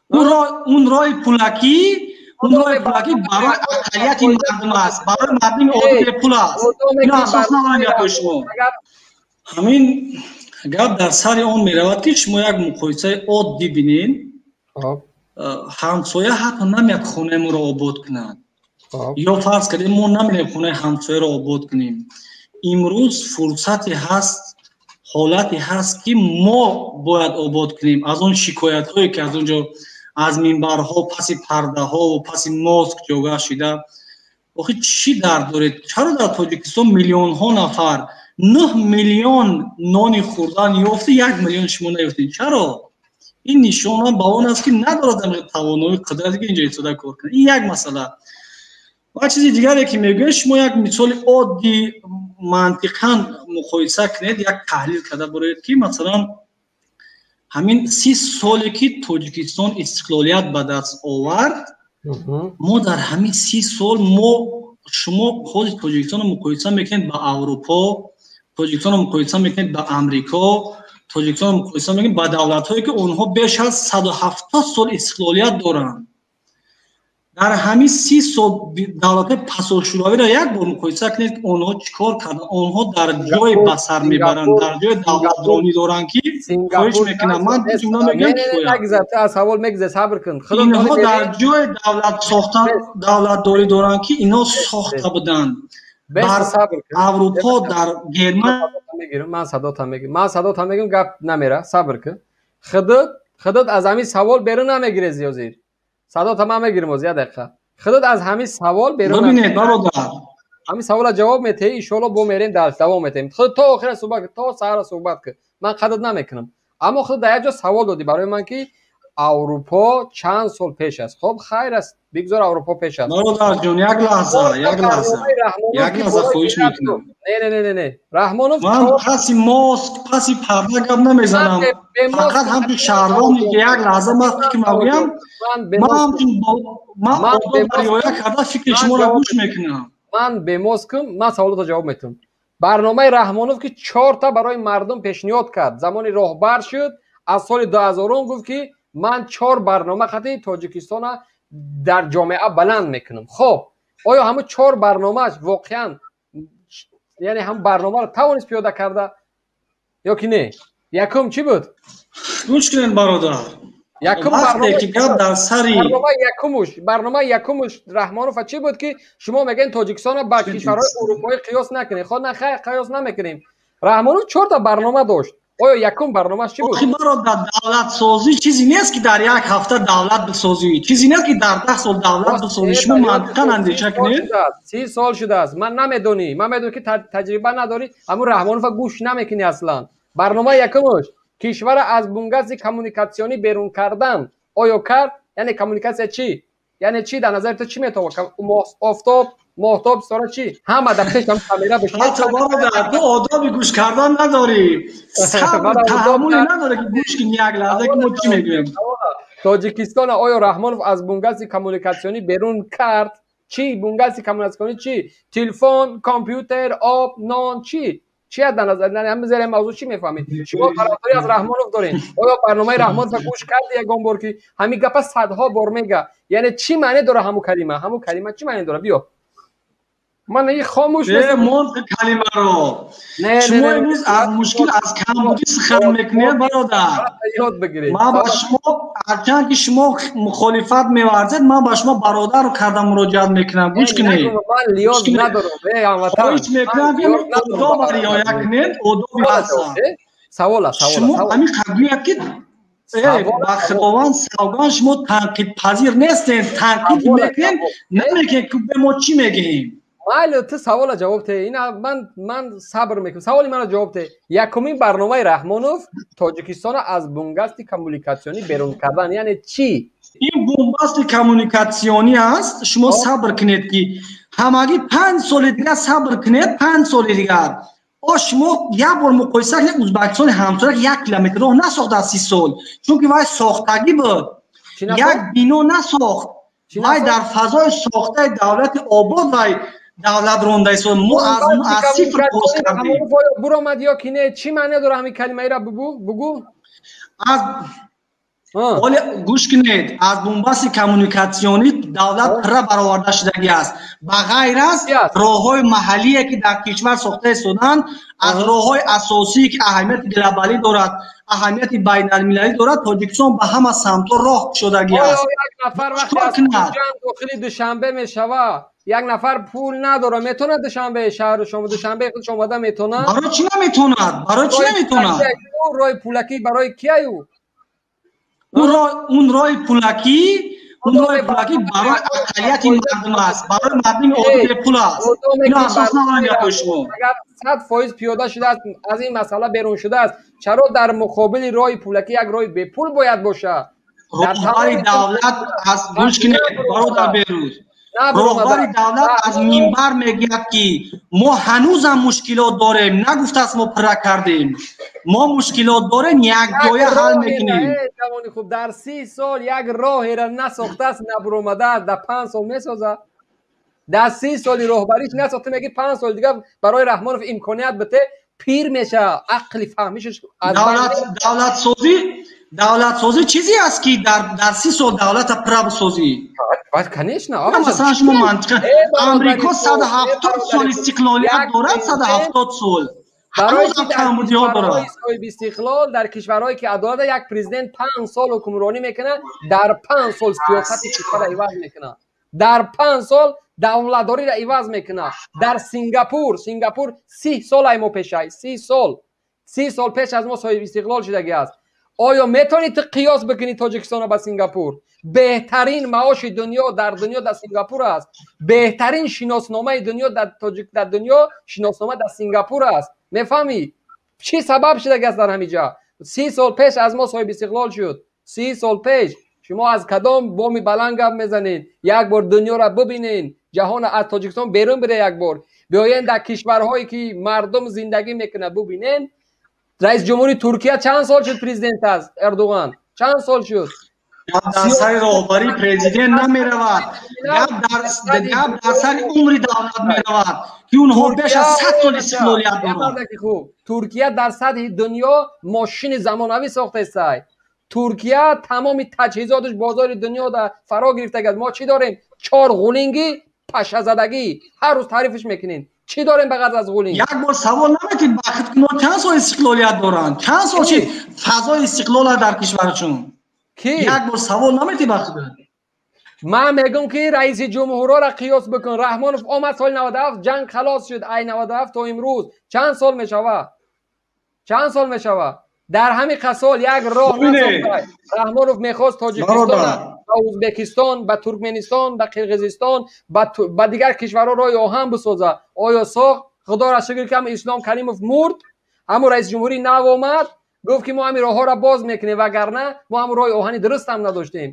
Он роҳи пулакӣ, он роҳи пулакӣ барои ақаллияти мардум аст, барои мардуми оддӣ бепул аст. Ино асос надоранд гапҳои шумо. Ҳамин гап дар сари он меравад, ки шумо як муқоисаи оддӣ бинед. Ҳамсоя ҳатто намеяд хонаи моро обод кунад, ё фарз кардем, мо намерем хонаи ҳамсояро обод кунем. Имрӯз фурсате ҳаст, ҳолате ҳаст, ки мо бояд обод кунем. Аз он шикоятҳое, ки аз он ҷо, аз минбарҳо, паси пардаҳову паси моск ҷогаҳ шида, охи чӣ дард доред? Чаро дар Тоҷикистон миллионҳо нафар, 9 миллион нони хӯрдан ёфти, 1 миллион шумо наёфтед? Чаро? Ин нишона ба он аст, ки надорад тавонои, қудрате, ки инҷо истода кор кунад. Ин як масъала. Ва чизи дигаре, ки мегӯяд, шумо як мисоли оддӣ мантиқан муқоиса кунед, як таҳлил карда бороед, ки масалан ҳамин 30 соле, ки Тоҷикистон истиқлолият ба даст овард, мо дар ҳамин 30 сол, мо, шумо ҳози Тоҷикистонро муқоиса мекунед ба Аврупо, Тоҷикистонро муқоиса мекунед ба Амрико, Тоҷикистонро муқоиса мекунед ба давлатҳое, ки онҳо беш аз 170 сол истиқлолият доранд. Дар ҳамин 30 сол давлатҳои пасошӯравиро як бор муқоиса кунед, ки онҳо чӣ кор карданд. Онҳо дар ҷое ба сар мебаранд, дар ҷои давлатронӣ доранд, ки хоҳиш мекунам, ман ҷумла мегӯям. Савол мегузар, сабр кун. Инҳо дар ҷои давлат сохта, давлатдорӣ доранд, ки инҳо сохта буданд дар Аврупо, дар Герман. Ман садотам мегирам, ман садотам мегирам, гап намера, сабр кун. Худот аз ҳамин савол берун намегирез. Ёзир садота ман мегирим оз, як дақиқа. Худот аз ҳамин савол берун Бибинед, бародар. Ҳамин савола ҷавоб метаҳӣ, иншоалло бо мерем, дарс давом метаҳем. Худ то охира суҳбат, то саҳара суҳбат кун, ман қадр намекунам. Аммо худ дар як ҷо савол додӣ барои ман, ки Аврупо чанд сол пеш аст. Хоб, хайр аст, бигзор Аврупо пеш аст. Бародарҷон, як лаҳза, як лаҳза, як лаҳза, хоҳиш мекунам. Не, не, не, не, не, Раҳмонов. Ман паси моск, паси парда гап намезанам, фақат ҳамчун шаҳрвоне, ки як лаҳза ман фикр мегӯям. Ман ҳамчун ман одоб риоя карда фикри шуморо гӯш мекунам. Ман бемоскам, ман саволото ҷавоб метавам. Барномаи Раҳмонов, ки чорта барои мардум пешниҳод кард, замони роҳбар шуд, аз соли 2000-ум гуфт, ки ман чор барнома қати Тоҷикистона дар ҷомеа баланд мекунам. Хоб, оё ҳамун чор барномааш воқеан, яъне ҳамун барномаро тавонист пиёда карда ё ки не? Якум чӣ буд? Гӯш кунед, бародар. Якум вақте ки гап дар сари барнома якумуш, барномаи якумуш Раҳмонова чӣ буд, ки шумо мегӯед Тоҷикистонро ба кишварҳои урупоӣ қиёс накунед? Хо, на, хайр, қиёс намекунем. Раҳмонов чорта барнома дошт. Оё якум барномаш чӣ буд? Охи бародар, давлатсозӣ чизе нест, ки дар як ҳафта давлат бисозӣ, чизе нест, ки дар 10 сол давлат бисозӣ. Шумо мантиқан андеша кунед. 30 сол шудааст. Ман намедонӣ, ман медонам, ки таҷриба надорӣ, ҳамун Раҳмонова гӯш намекунӣ аслан. Барномаи якумуш кишвара аз бунбасти коммуникатсионӣ берун кардан. Оё кард? Яъне коммуникатсия чӣ? Яъне чӣ? Дар назари ту чӣ метавон? Офтоб, моҳтоб, ситора, чӣ? Ҳама дар пеш камера. Ҳатто бародар, ту одоби гӯш кардан надорӣ, сабр, таҳаммуле надорӣ, ки гӯш кунӣ як лаҳза, ки мо чӣ мегӯем. Тоҷикистона оё Раҳмонов аз бунбасти коммуникатсионӣ берун кард? Чӣ бунбасти коммуникатсионӣ? Чӣ? Телефон, компютер, об, нон, чӣ? Чи дар назар ҳами зери мавзӯъ чӣ мефаҳмед? Шумо тарафдорӣ аз Раҳмонов доред. Оё барномаи Раҳмонова гӯш карди ягон бор, ки ҳамин гапа садҳо бор мега? Яъне чӣ маъне дора ҳамун калима? Ҳамун калима чӣ маъне дора? Биё, ман и хомӯш. Мон калимаро шумо имрӯз аз мушкил, аз камбудӣ сухан мекунед, бародар. Ёд бигиред. Ман ба шумо, ҳарчанд ки шумо мухолифат меварзед, ман ба шумо бародару карда муроҷиат мекунам. Гӯш кунед. Ман лиёз надорам. Хоҳиш мекунам, ки одоба риоя кунед, одоби ҳастан. Савола. Шумо ҳамин гӯяд, ки ба Худованд савганд, шумо танқидпазир нестед. Танқид мекунед, намекунед, ки мо чӣ мегӯем. Майли, ту савола ҷавоб те. Ина ман сабр мекунам, саволи маро ҷавоб те. Якумин барномаи Раҳмонов Тоҷикистонро аз бунбасти коммуникатсионӣ берун кардан яъне чӣ? Ин бунбасти коммуникатсионӣ аст. Шумо сабр кунед, ки ҳамагӣ 5 соли дигар сабр кунед, 5 соли дигар. О, шумо як бор муқоиса кунед: Ӯзбекистони ҳамсоя як километр роҳ насохт аз 30 сол, чунки вай сохтагӣ буд, як бино насохт. Вай дар фазои сохтаи давлати обод вай давлат ронда истод. Мо аз сифр оғоз кардем. Буромад ё ки не? Чӣ маъне дора ҳамин калимаира? Бугӯ, бугӯ. Аз Ҳоле гӯш кунед, аз бунбасти коммуникатсионӣ давлат пурра бароварда шудагӣ аст. Ба ғайр аз роҳҳои маҳаллие, ки дар кишвар сохта истоданд, аз роҳҳои асосие, ки аҳамияти глобалӣ дорад, аҳамияти байналмилалӣ дорад, Тоҷикистон ба ҳама самтҳо роҳ кушодагӣ аст. Як нафар вақте аз дохили Душанбе мешавад, як нафар пул надорад, метавонад Душанбе, шаҳри шумо, Душанбе худаш омада метавонад? Барои чӣ наметавонад? Барои чӣ наметавонад? Роҳи пулакӣ барои кияю? Он роҳи пулакӣ, он роҳи пулакӣ барои ақаллияти мардум аст, барои мардуми оддӣ бепул аст. Ино асос надорад гапҳои шумо. Агар 100% пиёда шудааст, аз ин масъала берун шудааст, чаро дар муқобили роҳи пулакӣ як роҳи бепул бояд бошад? Роҳбари давлат аз гӯш кунед, бародар Берӯз, роҳбари давлат аз минбар мегӯяд, ки мо ҳанӯзам мушкилот дорем. Нагуфтааст, мо пурра кардем. Мо мушкилот дорем, якҷоя ҳал мекунем. Ҷавони хуб, дар 30 сол як роҳеро насохтааст, набуромадааст, дар 5 сол месозад. Дар 30 соли роҳбариш насохта, меги 5 соли дигар барои Раҳмонов имконият бите, пир мешавад, ақли фаҳмишаш. Давлатсозӣ, давлатсозӣ чизе аст, ки дар 30 сол давлата пурра бисозӣ? Конечно. Масалан, шумо мантиқа, Амрико 170 сол истиқлолият дорад, 170 сол. Барои соҳиби истиқлол, дар кишварҳое ки адолат, як президент 5 сол ҳукмронӣ мекунад, дар 5 сол сиёсати кишварро иваз мекунад, дар 5 сол давлатдориро иваз мекунад. Дар Сингапур, Сингапур 30 сол ай мо пешай, 30 сол, 30 сол пеш аз мо соҳиби истиқлол шудагӣ аст. Оё метавонӣ ту қиёс бикунӣ Тоҷикистонро ба Сингапур? Беҳтарин маоши дунё дар дунё дар Сингапур аст, беҳтарин шиносномаи дунё дар тоҷик, дар дунё шиноснома дар Сингапур аст. Мефаҳмӣ, чӣ сабаб шудагӣ аст? Дар ҳамин ҷа 30 сол пеш аз мо соҳиби истиқлол шуд, 30 сол пеш. Шумо аз кадом боми баланд гап мезанед? Як бор дунёро бибинед, ҷаҳона, аз Тоҷикистон берун бире, як бор биёен, дар кишварҳое ки мардум зиндагӣ мекунад, бибинен. Раис ҷумҳури Туркия чанд сол шуд президент аст? Эрдуған чанд сол шуд? Гап дар сари роҳбарии президент намеравад, гап дар сари умри давлат меравад, ки онҳо беш аз 100 сол истиқлолият доранд. Хуб, Туркия дар сатҳи дунё мошини замонавӣ сохтаистай. Туркия тамоми таҷҳизоташ бозори дунё да фаро гирифтагиаст. Мо чӣ дорем? Чор ғулинги пашазадагӣ, ҳар рӯз таърифш мекунем. Чӣ дорем ба ғайр аз ғулинг? Як бор савол наметид ба худ, ки чанд сол истиқлолият доранд, чанд сол чи фазои истиқлола дар кишварашон? Ки як бор савол наметид ба худ? Ман мегӯм, ки раиси ҷумҳурҳоро қиёс бикун. Раҳмонов омад соли 97, ҷанг халос шуд. Ай 97 то имрӯз чанд сол мешавад? Чанд сол мешавад? Дар ҳамин қасол як роҳ насохта. Раҳмонов мехост Тоҷикистон ба Ӯзбекистон, ба Туркменистон, ба Қирғизистон, ба дигар кишварҳо роҳи оҳан бисозад. Оё сохт? Худоро шукр, ки ҳам Ислом Каримов мурд, ҳамун раиси ҷумҳурии нав омад, гуфт, ки мо ҳамин роҳҳоро боз мекунем, вагарна мо ҳамун роҳи оҳани дуруст ҳам надоштем.